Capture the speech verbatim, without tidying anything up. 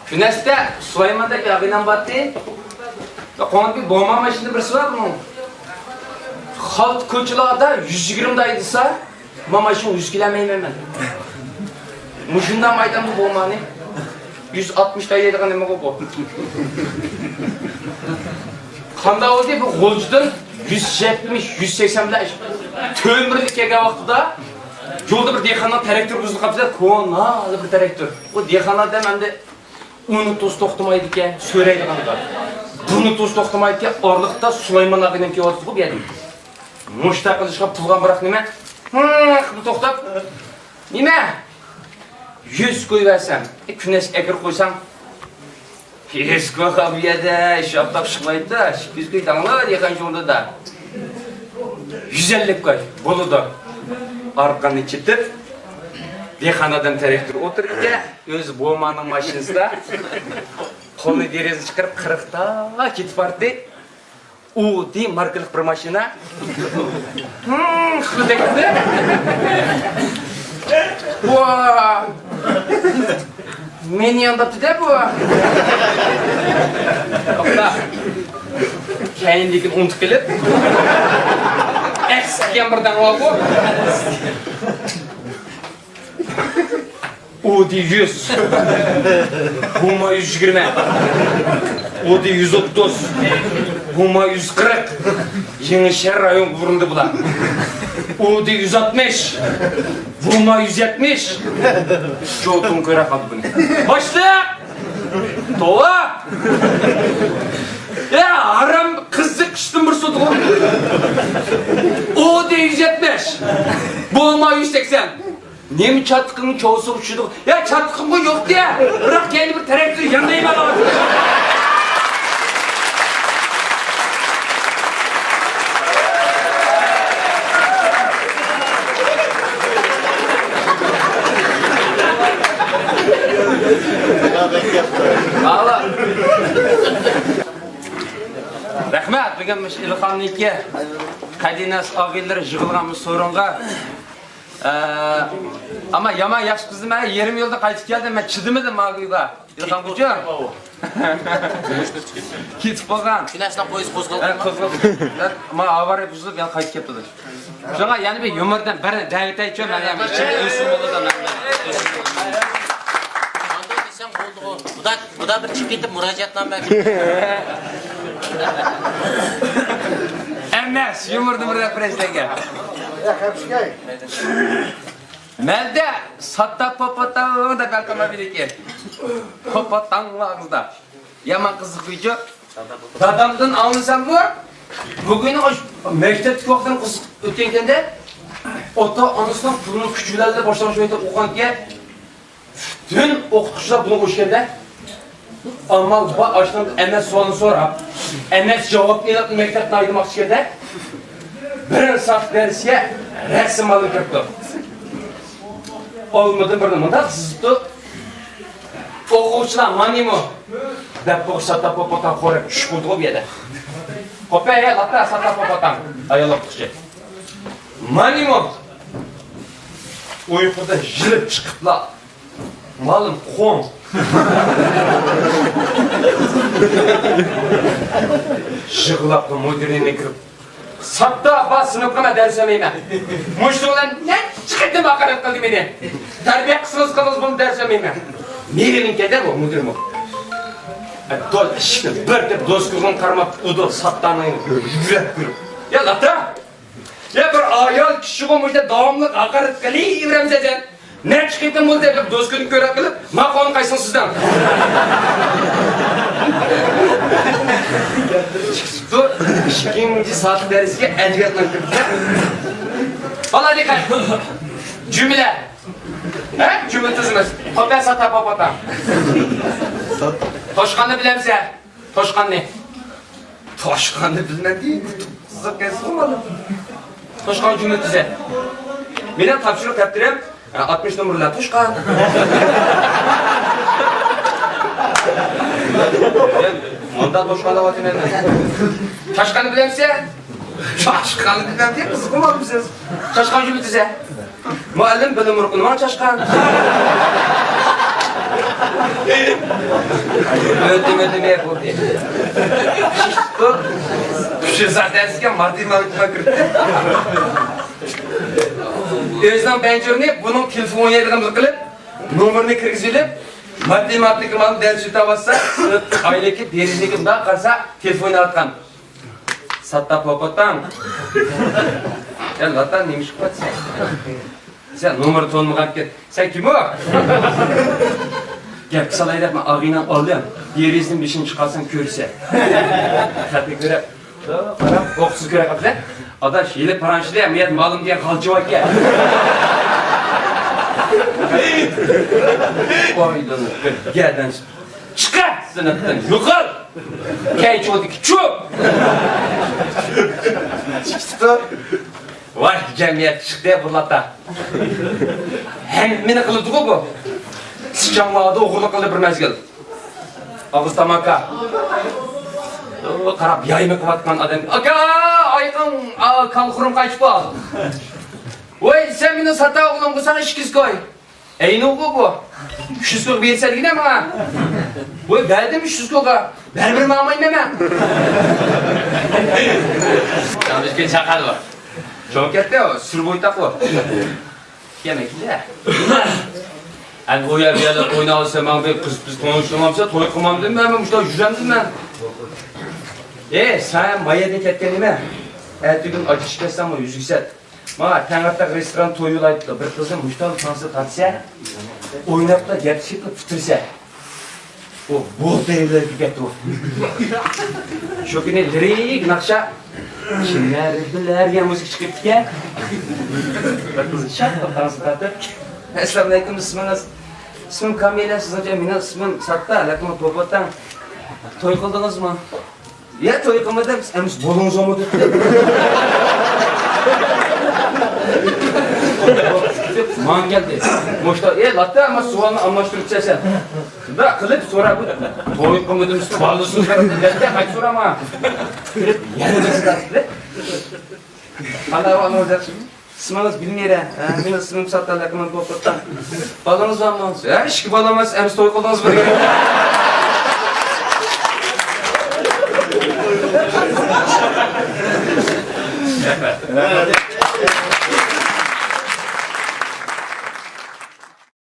كۈنەستە سۇلايمان دەپ ئاغىنەم بارتى. قوڭۇپ بولما ماشىنا بىرسى بار بۇنىڭ. خالتا كوچىلاردا يۈز يىگىرمە دايدىسا، ما ماشىنا يۈز كېلەلمەيمەن مەن. مۇشۇنداق مايدامدا بولمانى. يۈز ئاتمىش دايدىغان نېمىغۇ بۇ؟ قانداق بولدى بۇ غۇلجىدىن يۈز يەتمىش، يۈز سەكسەن بىلەن تۆمۈرلۈك كەلگەن ۋاقتىدا يولدا بىر دېھقاننىڭ تراكتورى بۇزۇلۇپ قاپتۇ، كونا بىر تراكتور. ئۇ دېھقانلار دەم ئەمدى ئۇنى توس توختىمايدىكەن، سۆرەيدىغاندا. بۇنى توس توختىمايدىكەن، ئارىلىقتا سۇلايمان ئاغىنەم كېلىۋاتىدىغۇ بۇ يەردىن. مۇشتاق قىلىشقا پۇلغا بىراق نېمە؟ ھىڭ، توختاپ. نېمە؟ يۈز قويۇۋەرسەم، كۈنەس ئەكىر قويساڭ، يۈز قويغان بۇ يەردە شاپتاپ شىقمايدۇ، ئىككى يۈز قوي دەڭلار، دېھقان شۇڭدا. يۈز ئەللىك قوي، بولىدۇ. ئارقىنى چېتىپ، دېھقان ئادەم تراكتور ئولتۇرىدىكەن، ئۆزى بومانىڭ ماشىنىسىدا قولىنى دېرىزىدىن چىقىرىپ، قىرىقتا كېتىپ باردى. ئودى ماركىلىق بىر ماشىنا. ھىم، خىلدەكتە. ۋا! مېنى يانداپتۇ-دە بۇ. توختا. كەينىدىكىنى ئۇنتۇپ قېلىپ. ئەكسىپ كەلگەن بىر دەڭ بار بۇ. ئودى يۈز، بوما يۈز يىگىرمە، ئودى يۈز ئوتتۇز، بوما يۈز قىرىق. يېڭى شەھەر رايونىغا بۇرۇلدى بۇلار. ئودى يۈز ئاتمىش، بوما يۈز يەتمىش. جوتۇڭ كۆرە قالدى بۇنى. باشلىق! توۋا! يا، ھارام قىزىق ئىشتىن بىر سوتىغۇ. ئودى يۈز يەتمىش، بوما يۈز سەكسەن. نېمە چاتىقىڭ چوۋسۇغا چۈشىدۇ؟ يا، چاتىقىمغۇ يوق دە. بىراق كەينى بىر تەرەكتىر ياندايمەن. رەھمەت، بۈگۈن مۇشۇ ئىلھامنىڭكى قەدىناس ئاغىنىلىرى يىغىلغان مۇشۇ سورۇنغا. ئە، ئەمما يامان ياخشى قىزدىم، مەن يېرىم يولدا قايتىپ كەلدىم، مەن چىدىمىدىم ماڭا. ئىلھام كوچا. كېتىپ بولغان. كۈنەسنىڭ پويىزى قوزغالدى. ھە، قوزغالدى. ھە، ما ئاۋارە بۇزۇلۇپ، يەنە قايتىپ كەپتۇ. شۇڭا يەنە بىر يۇمۇردىن بىرنى دەۋېتەيچۇ، مەن يەنە ئىچىمدە ئۆلسۇم بولىدۇ، مەن. ئانداق دېسەڭ بولدىغۇ. بۇدا، بۇدا بىر چىقىپ كېتىپ مۇراجىئەتنامە. ئەمەس، يۇمۇردىن بىر رەپرەسلەنگەن. مەندە ساتا پوپوتاڭ دەپ ئەلقەم بېرىكەن. پوپوتاڭ ئاغزىدا. يامان قىزىق ۋىدىيو. دادامدىن ئاڭلىساممۇ، بۈگۈن مەكتەپتىكى ۋاقتىدا قىزىق ئۆتكەنكەندە، ئاتا ئانىسىنىڭ پۇلىنى كۈچ بىلەن باشلانغۇچ مەكتەپتە ئوقۇغانكەن. پۈتۈن ئوقۇتقۇچىلار بۇنىڭغا ئۆچكەندە، ئامال بار ئاشۇنداق ئەمەس سوئالنى سوراپ، ئەمەس جاۋابنى ئېلىپ مەكتەپتىن ھايدىماقچى ئىكەندە، بىر ساق دەرسكە رەسىم ئالىم كىرىپتۇ. ئالمىدىن بىرنى مۇنداق سىزىپتۇ. ئوقۇغۇچىلار مانىمۇ؟ دەپ بۇ ساتا پوپوتاڭ خورەك چۈش بولدىغۇ بۇ يەردە. قوپە، ھە، لاتا ساتا پوپوتاڭ. ئايال ئوقۇتقۇچى. مانىمۇ؟ ئۇيقۇدا يىلىپ چىقىپلا. مالىم قوڭ. يىغلاپلا مۇدىرىنى كىرىپ، ساتا ئاپا، سىنىپقا مەن دەرس بەرمەيمەن. مۇشۇنىڭ بىلەن نەچچە قېتىم ھاقارەت قىلدى مېنى. تەربىيە قىلسىڭىز قىلىڭىز، بۇنى دەرس بەرمەيمەن. مېنىڭكى دە بۇ مۇدىرمۇ. دو-، ئىشىكنى بىر دەپ دوسكىغىنى قارماپ، ئۇدۇل ساتانىڭ يۈرەك كۆرۈپ. يا لاتا! يا بىر ئايال كىشىغۇ مۇشۇنداق داۋاملىق ھاقارەت قىلىۋېرەمسەن سەن. نەچچە قېتىم بولدى دەپ دوسكىنى كۆرەپ قېلىپ، ماقۇل قايسىڭ سىزدىن. بۇ ئىككىنچى ساق دەرسكە ئەدەبىياتنىڭ كىرىپ. بالا دىققەت. جۈملە. ھە؟ جۈملە تۈزىمىز. قوپە ساتا پاپاتا. توشقاننى بىلەمسە؟ توشقاننى. توشقاننى بىلمەيدۇ. قىزىق گەپ قىلمىدى. توشقان جۈملە تۈزە. مېنىڭ تاپشۇرۇق دەپتىرىم، ئاتمىش نومۇرلار توشقان. مۇنداق توشقان دەۋاتىمەن. چاشقاننى بىلەمسىز؟ چاشقاننى بىلمەيدۇ. قىزىق قىلمىدى سىز. چاشقان جۈملە تۈزە. مۇئەللىم بىلىم ئۇرقۇنى ماڭا چاشقان. ئۆتۈم ئۆتۈم يەپ بولدى. شىشتۇ. شۇ زادەسكە ماتېماتىكا كىرىپتۇ. ئۆزىنىڭ بەنجۇرىنى بۇنىڭ تېلېفون ئوينايدىغان بىر قىلىپ، نومۇرىنى كىرگۈزۈۋېلىپ، ماتېماتىكا مانا دەرس ئۆتۈۋاتسا، ئايلىكى دېرىزىگە مۇنداق قارىسا، تېلېفون ئاۋاتقان. ساتتا پوپوتاڭ. يا لاتا، نېمە ئىش قىلىۋاتىسەن؟ سەن نومۇر تونۇمىغانكەن. سەن كىم ئۇ؟ گەپكە سالاي دەپ مەن ئاغىنەڭ ئالدىم. دېرىزىدىن بېشىنى چىقارساڭ كۆرىسەن. خەتنى كۆرۈپ، قاراپ، ئوقۇسىز كۆرە قاپسەن. ئاداش، ھېلى پارانچىدە مەيەت مالىم دېگەن غالچى باركەن. ئايدىن، گەدەن. چىقە سىنىپتىن، يوقال! كەي چودىكى چۇ! چىقىپتۇ. ۋاي، جەمئىيەت چىقتى بۇ لاتا. ھەممىنى قىلىدىغۇ بۇ. سىچاڭ ۋادا ئوغرىلىق قىلدى بىر مەزگىل. ئاغزى تاماكا. قاراپ يايما قىلىۋاتقان ئادەم. ئاكا، ئايقىڭ، ئا، كالخۇرۇم قايتىپ بار. ۋاي، سەن مېنى ساتا ئوغلۇم، بۇ ساڭا ئىككى يۈز كوي. ئەينۇغۇ بۇ. ئۈچ يۈز كوي بېرىسەن دېگىنە ماڭا. ۋاي، بەردىم ئۈچ يۈز كويغا. بەرىبىر ماڭمايمەن مەن. يا، بىزگە چاقىرىدۇ. چوڭ كەتتى، سۈر بويتاق بۇ. يەنە كېلە. ئەن ئۇ يەر بۇ يەردە ئويناۋاتسا، ماڭا بىر قىز، بىز تونۇشتۇرمامسەن، توي قىلمامدىم مەن، مۇشۇنداق يۈرەمدىم مەن. ئەي، سەن ما يەردىن كەتكەن نېمە؟ ئەتىگۈن ئاچ ئىچكەنسەنمۇ، يۈزگە سەت. مانا تەڭرىتاغ رېستوران توي يول ئايتتى. بىر قىزنى مۇشتال تانسا تارتسا، ئويناپلا گەپ سېتىپ پۈتتۈرسە. ئۇ بۇ دەۋرلەرگە كەتتى ئۇ. شۇ كۈنى لىرىك ناخشا، كىملەر بىلەر دېگەن مۇزىكا چىقىپتىكەن. بىر قىز شاق قىلىپ تانسا تارتىپ. ئەسسالامۇئەلەيكۇم، ئىسمىڭىز؟ ئىسمىم كامىلە، سىزنىڭچە؟ مېنىڭ ئىسمىم ساتتا، لەكىن پوپوتاڭ. توي قىلدىڭىزمۇ؟ يا، توي قىلمىدىم، ئەمىسە بولۇڭزىمۇ دېدى. ماڭا كەلدى. مۇشتا، ئەي، لاتا، ئەمما سوئالنى ئالماشتۇرۇپ چۈشەسەن. شۇنداق قىلىپ سوراپ، توي قىلمىدىم، بالىسىز دەپتە، قايتا سورا ماڭا. كىرىپ، يەنە بىر سوئال قىلدى. قانداق ئەھۋالىڭىز، ياخشىمۇ؟ ئىسمىڭىز گۈلمىرە. ھە، مېنىڭ ئىسمىم ساتتا، لەكىن پوپوتاڭ. بالىڭىز بارمۇ؟ ھە، ئىككى بالام بار، ئەمىسە توي قىلدىڭىز بىرگە.